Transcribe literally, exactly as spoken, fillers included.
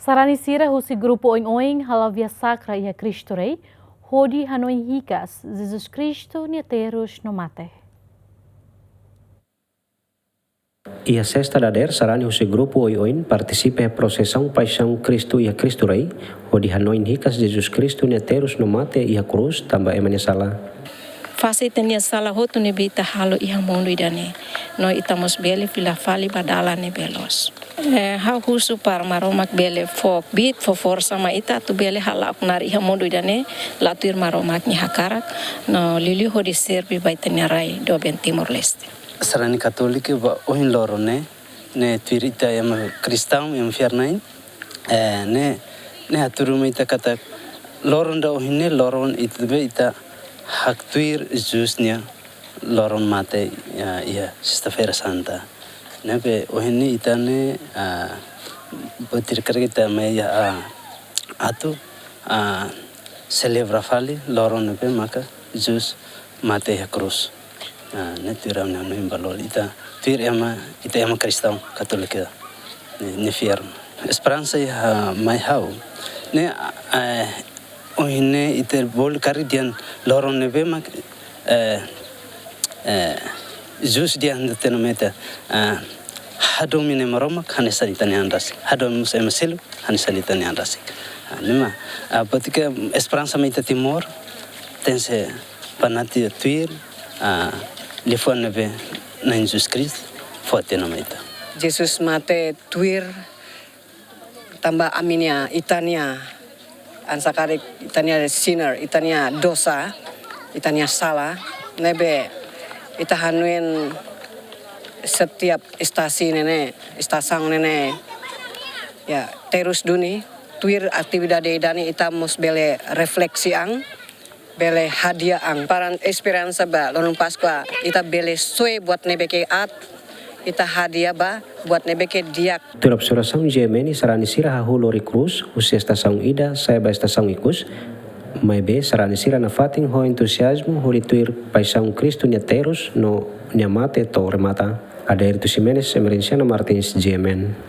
Sarani sira husi grupu oin-oin hala'o Via Sacra iha Cristo Rei, hodi hanoin hikas Jesus Kristu nia terus no mate. Iha sesta dadeer, sarani husi grupu oin-oin partisipa iha prosesaun paixaun Kristu iha Cristo Rei, hodi hanoin hikas Jesus Kristu nia terus no mate iha krús tanba ema nia sala. Fase ita-nia sala hotu ne'ebé ita halo iha mundu ida-ne'e, no ita mós bele fila fali ba dalan ne'ebé loos. Eh, ha'u husu para Maromak bele fó kbiit, fó forsa mai ita atu bele hala'o knaar iha mundu ida-ne'e, la'o tuir Maromak nia hakarak, no liuliu hodi serve ba ita-nia rai doben Timor-Leste. Sarani Katólika ba ohin loron ne'e, ne'e tuir ita ema kristaun, ema fiar-na'in, eh, ne'e, ne'e hatudu mai ita katak loron ida ohin ne'e, loron ita be ita haktuir Jesus nia loron mate, ah, iha Sesta-feira Santa. Ne'ebé ohin ne'e ita ne'e, ah, buat ida karik ita mai, ah, atu, ah, selebra fali loron ne'ebé maka Jesus mate iha krús. Ah, ne'e tuir ami-nia hanoin ba loron ita, tuir ema, ita ema kristaun Katólika ne'e, ne'e fiar. Esperansa iha mai ha'u ne'e, eh, ohin ne'e ita bolu karik dehan loron ne'ebé mak, eh, eh, Jesus dehan tiha ona mai ita, eh, hadomi Nai Maromak hanesan ita-nia an rasik, hadomi mós ema seluk hanesan ita-nia an rasik. Ah, ne'e mak, ah, buat ida ke esperansa mai ita Timor, tenke banati tuir, ah, liafuan ne'ebé Na'i Jesus Kristu fó tiha ona mai ita. Jesus mate tuir tanba ami-nia, ita-nia, hanesan karik ita-nia sinner, ita-nia dosa, ita-nia sala, ne'ebé ita hanoin setiap estasi ne'e ne'e, estasaun ne'e ne'e, ya, terus duni, tuir atividade ida-ne'e ita mós bele refleksi an, bele hadi'a an. Para esperansa ba loron Páskua, ita bele soe buat ne'ebé ke aat, ita hadi'a ba buat ne'ebé ke di'ak. Tuir observasaun G M N, sarani sira hahú lori krús husi estasaun ida sai ba estasaun ikus. Maibé sarani sira nafatin ho entuziazmu hodi tuir paixaun Kristu nia terus no nia mate to'o remata. Adérito Ximenes, Emerenciana Martins, G M N.